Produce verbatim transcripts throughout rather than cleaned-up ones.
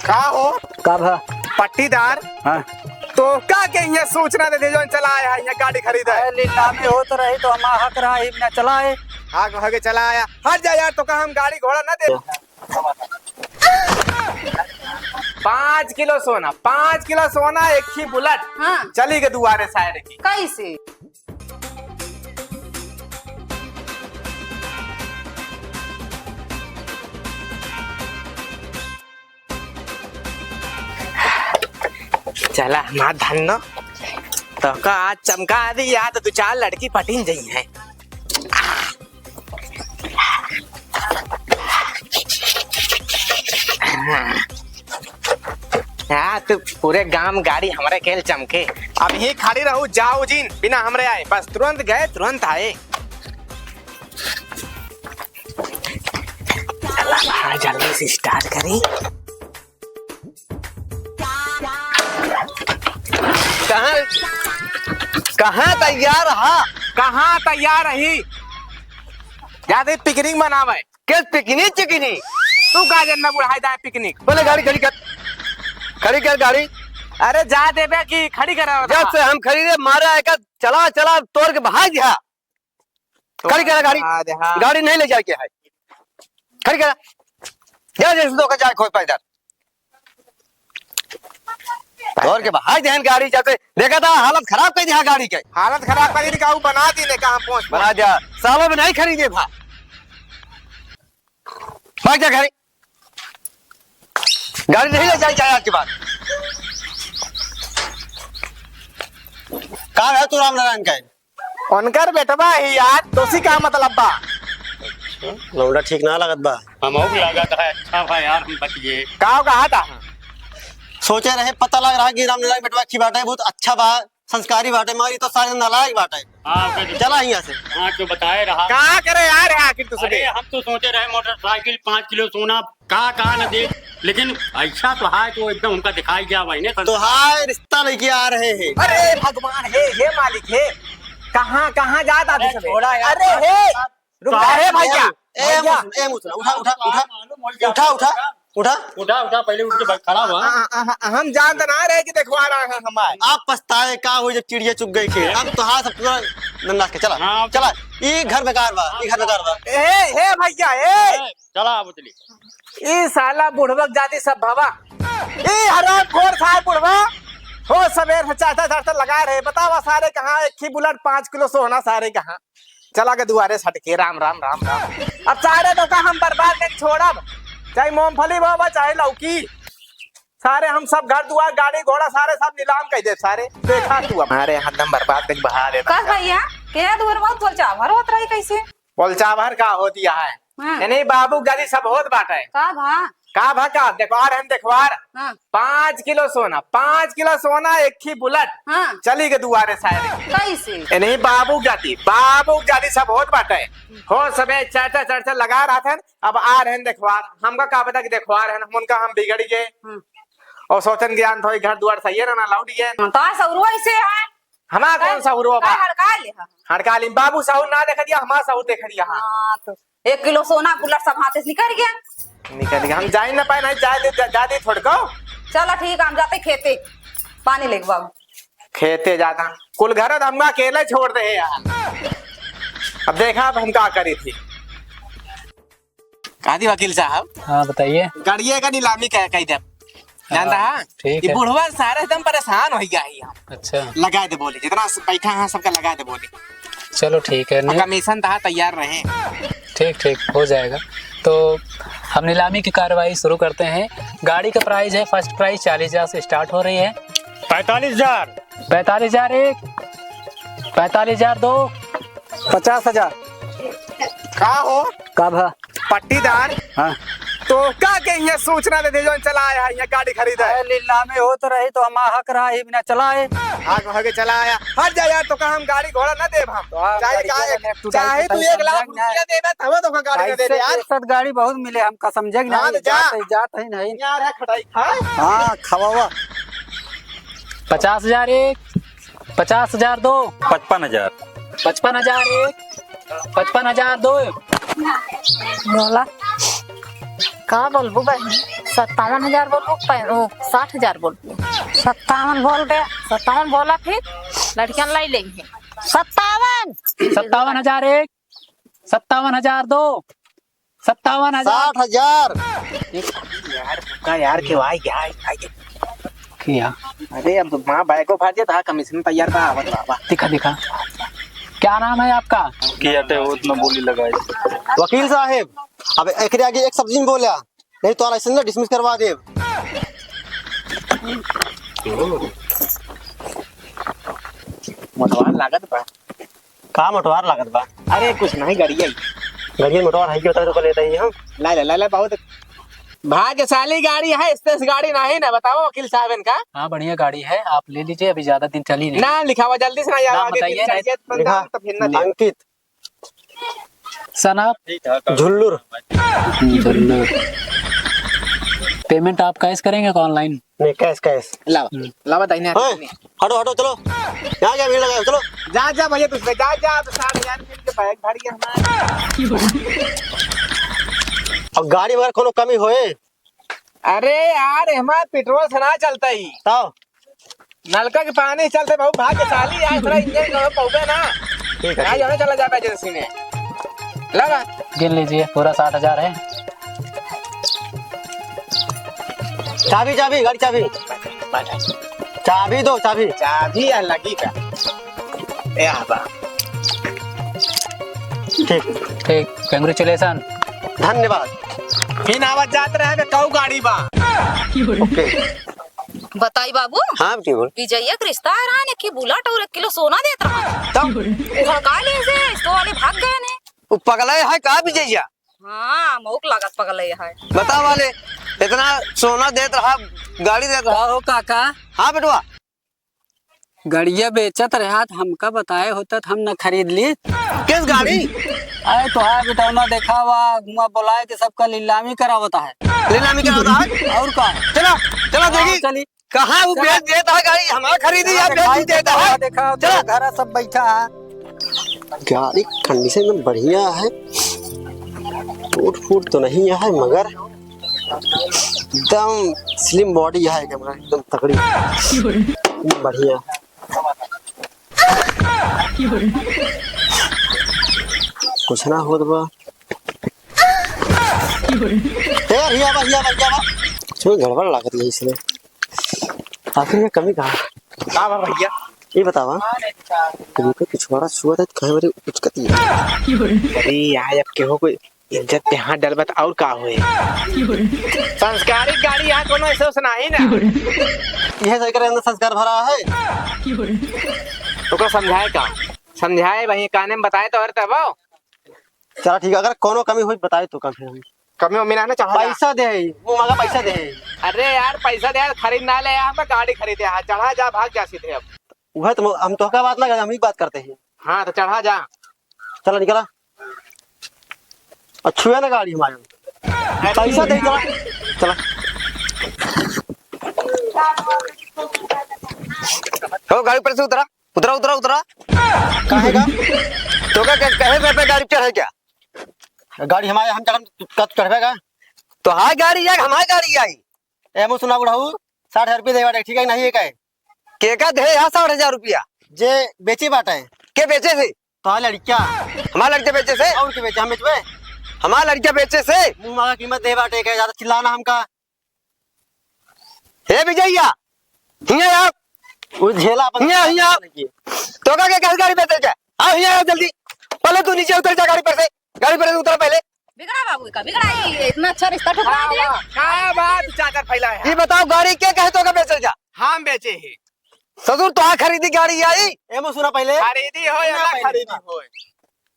का हो? का भा? पट्टीदार? हाँ। तो का के यहाँ सूचना दे दे, जौन चला आया है यहाँ गाड़ी खरीदा है? अरे, नीलामी होत रही तो हम आहक रहा ही बिना चलाए। हाँ, कहे के चला आया। हट जा यार, तो का हम गाड़ी घोड़ा ना दे। पाँच किलो सोना, पाँच किलो सोना, एक ही बुलेट। हाँ। चली के दुआरे सारे की। कैसे? चला, हमार धन न, तो का आज चमका दी याद, दो चार लड़की पटिन जई हैं। हाँ, तू पूरे गांव गाड़ी हमरे खेल चमके। अब ही खड़ी रहू, जाओ जिन, बिना हमरे आए, बस तुरंत गए, तुरंत आए। चला, जल्दी से स्टार्ट करी। कहाँ, कहाँ तैयार हा? कहाँ तैयार रही? जाते पिकनिक मनावे। के पिकनिक चिकनी? तू का जानना बुढ़ाई दाए पिकनिक? बोले गाड़ी खड़ी कर, खड़ी कर गाड़ी। अरे जा देबे कि खड़ी कर रहा जब था। से हम खड़ी रे मारा है का चला चला तोड़ के बहा दिया। खड़ी करा गाड़ी। हाँ, हाँ। गाड़ी नहीं ले जाए के है। खड़ी करा। जा जैसे तो का जाए कोई पैदल। तोड़ के बहा दिया गाड़ी जाते। देखा था हालत खराब कर दिया गाड़ी के। हालत खराब करी का ऊ बना दी ने कहाँ पहुँच बना दिया। सालों में नहीं खरीदे भा। भाग जा घरे। गाड़ी नहीं ले जाए जाए आज के बाद। का है तू राम नारायण का? उनकर बेटवा ही यार, तोसी का मतलब बा? लौंडा ठीक ना लगत बा। हमहू के लागत है, अच्छा बा यार, हम बच गए। का कहा था? सोचे रहे, पता लग रहा कि राम नारायण बेटवा अच्छी बात है, बहुत अच्छा बा, संस्कारी बाटे, मगर ई तो सारे नालायक बाटे। हाँ, ओके। चला हियाँ से। हाँ, जो बताए रहा। का करे यार है आखिर तू अरे, सबे? हम तो सोचे रहे मोटरसाइकिल, पाँच किलो सोना, का, का न दे, लेकिन ऐसा तो है तो एकदम हमका दिखाई गया वही ने। तो हाय, रिश्ता लेके आ रहे हैं। अरे भगवान, हे, हे मालिक, हे, कहाँ, कहाँ जात आदमी अरे, सबे? छोड़ा यार। अरे, हे, रुक जा, हे भैया, ए, भैया। मुसना, ए, मुसना, उठा, उठा, उठा। उठा, उठा, उठा। उठा, उठा, पहले उठ के बैठ, खड़ा हुआ। आ, आ, आ, हम जानत ना रहे कि देखवा रहा है हमार। आप पछताए का हो जब चिड़िया चुग गई खेत। हम तो हाथ से पूरा नन्ना के चला। हाँ। चला। ई घर बेकार बा, ई घर बेकार बा। ए, हे भैया, ए। ए, चला अब चली। ई साला बुढ़बक जाति सब भवा। ई हराम खोर सार बुढ़वा। हो सबेर से चाचा चाचा लगा रहे। बतावा सारे कहाँ एक ही बुलेट पाँच किलो सोना सारे कहाँ। चला के दुआरे सटके, राम, राम, राम, राम। अब सारे तो का हम बर्बाद करके छोड़ब, चाहे मूंगफली बोवा, चाहे लौकी। सारे हम सब घर दुआर, गाड़ी घोड़ा, सारे सब नीलाम कर देब सारे। देखा तू अब। अरे, हरदम बर्बाद करके बहा देता का है। भैया, के दुआर बहुत बोल चाभर होत रही कैसे? बोल चाभर का होती है? हाँ। यानी बाबू गाड़ी सब होत बाटे। का भा? का भा का? देखवार हम देखवार। हाँ। पाँच किलो सोना, पाँच किलो सोना, एक ही बुलेट। हाँ। चली के दुआरे सारे। कैसे? ए नहीं, बाबू जाति, बाबू जाति सब होत बाटे। हो सबे चर्चा, चर्चा लगा रहा था, अब आ रहे हैं देखवार। हमका का पता कि देखवार है, हम उनका हम बिगड़ गए। हाँ। और सोचन ज्ञान थोड़ी घर दुआर सही है ना, ना लौट गए। हाँ, तो आ सौरुआ ऐसे है। हमारा कौन सा हुआ बा? हड़का ले, हाँ। हड़का ले, बाबू साहू ना देख दिया, हमारा साहू देख दिया, हाँ। हाँ, तो एक किलो सोना बुलेट सब हाथे से निकल गया। निकल गया, हम जाए ना पाए, नहीं जाए दे, जा, जा दे छोड़ को। चलो ठीक है, हम जाते खेते, पानी लेके बाबू। खेते जाता, कुल घर हम अकेले छोड़ दे यार। अब देखा, अब हम का करी थी। का दी वकील साहब? हाँ, बताइए। गाड़िया का नीलामी कै, कै देब। जानता हाँ, है? ठीक ये है। बुढ़वा सारे एकदम परेशान हो गया है यहाँ। अच्छा। लगा दे बोली, जितना स-, बैठा है सबका लगा दे बोली। चलो ठीक है, और नहीं कमीशन तहा तैयार रहे। ठीक, ठीक, हो जाएगा। तो हम नीलामी की कार्रवाई शुरू करते हैं। गाड़ी का प्राइस है, फर्स्ट प्राइस चालीस हजार से स्टार्ट हो रही है। पैंतालीस हजार। पैंतालीस हजार एक, पैंतालीस हजार दो। पचास हजार। का हो? का भा? पट्टीदार? हाँ। तो का के यहाँ सूचना दे दे, जौन चला आया है, यहाँ गाड़ी खरीदा है? अरे, नीलामी होत रही तो हम आहक रहा ही बिना चलाए। आग हो के चला आया। हट जा यार, तो का हम गाड़ी घोड़ा ना देब हम। तो आप चाहे गाड़ी का घोड़ा एक, ना, टूटाई चाहे तू फूटाई एक लाख समझेंगे ना। रुपया देबे, तब तो का गाड़ी ना कैसे देबे यार। पैंसठ गाड़ी बहुत मिले हमका, समझे कि हाँ, नहीं? तो जा। जात है, जात है नहीं। यार है खटाई खाए। हाँ, खवावा। पचास हजार एक, पचास हजार दो। पचपन हजार। पचपन हजार एक, पचपन हजार दो। बोला, का बोलबू बहन? सत्तावन हजार बोलबू, पै-, ओ, साठ हजार बोलबू। सत्तावन बोल दे। सत्तावन बोला फिर, लड़कियां लाई लेंगे। सत्तावन। सत्तावन हजार एक, सत्तावन हजार दो, सत्तावन हजार। साठ हजार। एक यार, रुका यार, के भाई, क्या है, क्या है? क्या? अरे, अब तो माँ बाइको फाड़ दिया था, कमीशन तैयार था, आवत बाबा। दिखा, दिखा। क्या नाम है आपका? किया टे उतना बोली लगाए। वकील साहेब, अब एकरे आगे एक शब्द नहीं बोला, नहीं तो लाइसेंस ना डिसमिस करवा देब। मोटवार लागत बा। का मोटवार लागत बा? अरे कुछ नहीं, गड़िया ही। गड़िया मोटवार है, क्यों तो लेता ही हम। ला, ला, ला, ला, बहुत भाग्यशाली गाड़ी है, स्पेस गाड़ी नहीं ना, बताओ वकील साहब इनका। हाँ, बढ़िया गाड़ी है, आप ले लीजिए, अभी ज्यादा दिन चली नहीं। नाम लिखावा जल्दी से ना यार, नाम आगे बताइए, फिर नहीं चढ़िए, तो लिखा। तो फिर ना दे। अंकित। Son of? झुल्लुर। हम्म, झुल्लुर। पेमेंट आप कैश करेंगे कि ऑनलाइन? नहीं, कैश, कैश। लावा, हम्म। लावा दाहिने हाथ ओए, में। हटो, हटो, चलो। यहाँ क्या भीड़ लगा है? चलो। जा, जा भैया, तू जा, जा, तो साठ हजार मिल के बैग भर गया हमारा। अब गाड़ी में अगर कोनो कमी होए, अरे यार, हमार पेट्रोल से ना चलता ही। तब? नलका के पानी से चलते, बहुत भाग्यशाली है, थोड़ा इंजन कम पौबे ना। ठीक है, आज ठीक है। हमें चला जाता एजेंसी में। लगा। गिन लीजिए, पूरा साठ हजार है। चाबी, चाबी, गाड़ी चाबी। चाबी दो, चाबी। चाबी या लगी का? ए आबा। ठीक। ठीक, congratulation। धन्यवाद। फिर आवत जात रहे बे, कऊ गाड़ी बा? ओके। बताई बाबू, हाँ, बेटी बोल। विजैया के रिश्ता आ रहा है, कि बुलेट और एक किलो सोना देत रहा। तब? वो हड़का लिए से, इसको वाले भाग गए ने। वो पगला है का विजैया? हाँ, मौक लागत पगले है। बता वाले, इतना सोना देत रहा, गाड़ी देत रहा। का हो काका? हाँ बेटवा। गड़िया बेचत रहा त हमका बताए होता त हम न खरीद ली। किस गाड़ी? अरे तोहार बेटौना देखा हुआ, हुआ बुलाए के सबका नीलामी करावत है। नीलामी करावत है? और का? चला, चला हाँ, देखी। चली। कहाँ वो बेच देत है गाड़ी, हमार खरीदी या बेच देत है? देखा, चला। घर सब बैठा है। गाड़ी कंडीशन एकदम बढ़िया है, टूट फूट तो नहीं है, मगर एकदम स्लिम बॉडी है, एकदम तगड़ी, बढ़िया। कुछ ना होत बा। ए, हिया बा, हिया बा, हिया बा। कुछ में गड़बड़ लागत है इसमें। आखिर में कमी कहाँ? का बा भैया? ये बतावा, तुमको पिछवाड़ा छुआ था, तो कहे मेरे उचकती है। अरे यार, अब केहू कोई इज्जत पे हाथ डालबा त और का होए? संस्कारिक गाड़ी यहाँ कोनो ऐसे वैसे नाही ना। यह सही करे अंदर संस्कार भरा है। ओका समझाए का? समझाए वही काने में बताए तो और तब आओ। चला ठीक है, अगर कोनो कमी होई बताए तो का फिर हम। कमी वमी ना, ना चढ़ा जा। पैसा दे, वो मांगा पैसा दे। अरे यार पैसा दे यार, खरीद ना ले यार, हम गाड़ी खरीदे हैं, चढ़ा जा, भाग जा सीधे अब। वह तो हम तो का बात ना करे, हम ही बात करते हैं। हाँ तो चढ़ा जा। चला निकला। और छुए ना गाड़ी हमारे। पैसा दे, चला। चला। हो, गाड़ी पर से उतरा, उतरा, उतरा, उतरा। काहे का? तो का, का, कहे से पे गाड़ी चढ़े क्या? गाड़ी हमारे, हम चढ़म, का तू चढ़बे का? तो हाँ गाड़ी है, हमारी गाड़ी आई। ए, मुँह सुना बुढ़ऊ, साठ हजार रुपये दे बाटे, ठीक है, नहीं है का? के का दे यहाँ साठ हजार रुपया? जे बेचे बाटे। के बेचे से? तो हाँ लड़किया। हमारा लड़किया बेचे से? और के बेचे, हम बेचबे? हमारा लड़किया बेचे से? मुँह मांगा कीमत दे बाटे, का ज्यादा चिल्लाना हमका। हे विजैया, हियाँ आओ। वो झेला अपन हियाँ, हियाँ। तो का के कहे गाड़ी बेचे क्या? आओ हियाँ आओ जल्दी। पहले तू नीचे उतर जा गाड़ी पर से। गाड़ी पर से उतर पहले। बिगड़ा बाबू का, बिगड़ा ही, इतना अच्छा रिश्ता ठुकरा दिया। का बात चाकर फैला है? ये बताओ गाड़ी के कहे तो का बेचे जा? हम बेचे ही। ससुर तो आ खरीदी गाड़ी आई। ए मो सुना पहले। खरीदी हो या ना खरीदी हो।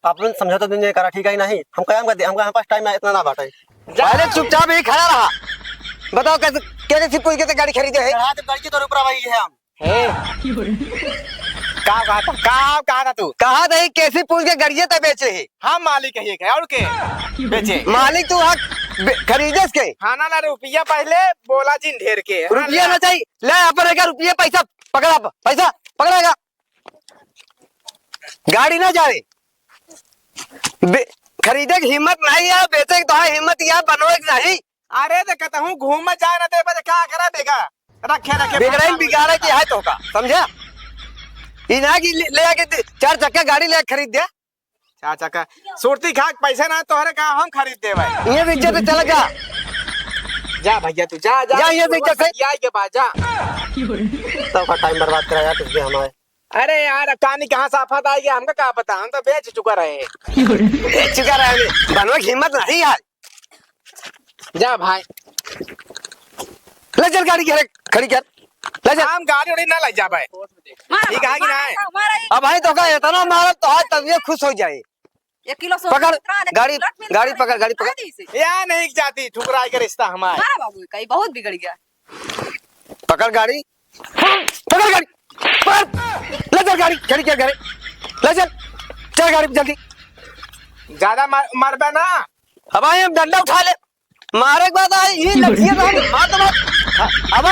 अपन समझौता दुनिया करा, ठीक है नहीं? हम काम कर दे, हमका, हम पास टाइम इतना ना बाटे। पहले चुपचाप ही खड़ा रहा। बताओ कैसे, कैसे पूछ के गाड़ी खरीदे है? चढ़ा तो गाड़ी के तोरे ऊपर भाई है हम। हे। का कहा था? का कहा था तू? कहा था ही कैसे पूछ के गाड़िए तो बेचे है। हम मालिक है, और के? बेचे। मालिक तू हक बे-, खरीदे के? हाँ ना, ना, रुपया पहले बोला जिन ढेर के। हाँ, रुपया ले। ना चाहिए। ले, अपन एक रुपया पैसा पकड़ा, पैसा पकड़ेगा। गाड़ी ना जाए। बे-, खरीदे की हिम्मत नहीं है, बेचे की तो है हिम्मत, या बनवे की नहीं। अरे, तो कतहूँ घूम जाए ना देबे, तो का करे बेगा? रखे, रखे, बिगड़ाई बिगाड़े की है तो का, समझा? ई ना कि ले, ले आके दे, चार चक्का गाड़ी ले खरीद दे। चार चक्का, सुरती खाक पैसा ना तोहरे का हम खरीद दे भाई। ये इज्जत से चला जा। जा भैया तू, जा, जा। जा, ये इज्जत से। या के बा, जा। तो का टाइम बर्बाद करा यार, तुझे हमारे। अरे यार, अब कहानी कहाँ से आफत आ गया, हमका का पता, हम तो बेच चुका रहे। बेच चुका रहे, बनवे की हिम्मत नहीं है। जा भाई। ले चल गाड़ी घरे खड़ी कर, ले चल। हम गाड़ी उड़ी ना ले जा भाई। मारा, ठीक है कि मारा, नहीं? मारा ही। अब भाई तो का इतना मारब तो आज तबीयत खुश हो जाए। एक किलो सोना पकड़, उतरा ले, गाड़ी, उलट मिल गाड़ी रहा है। पकड़, गाड़ी पकड़। मार दे इसे। या नहीं जाती, ठुकराई के रिश्ता हमारे। मारा बाबू, कहीं बहुत बिगड़ गया। पकड़ गाड़ी, पकड़ गाड़ी, पकड़, ले चल गाड़ी, गाड़ी के घरे, ले चल, चल गाड़ी पे जल्दी। ज्यादा मार, मारबे ना। अब आई हम डंडा उठा ले, मारे के बाद आई ये लठिया तो हम मार तो मार। अब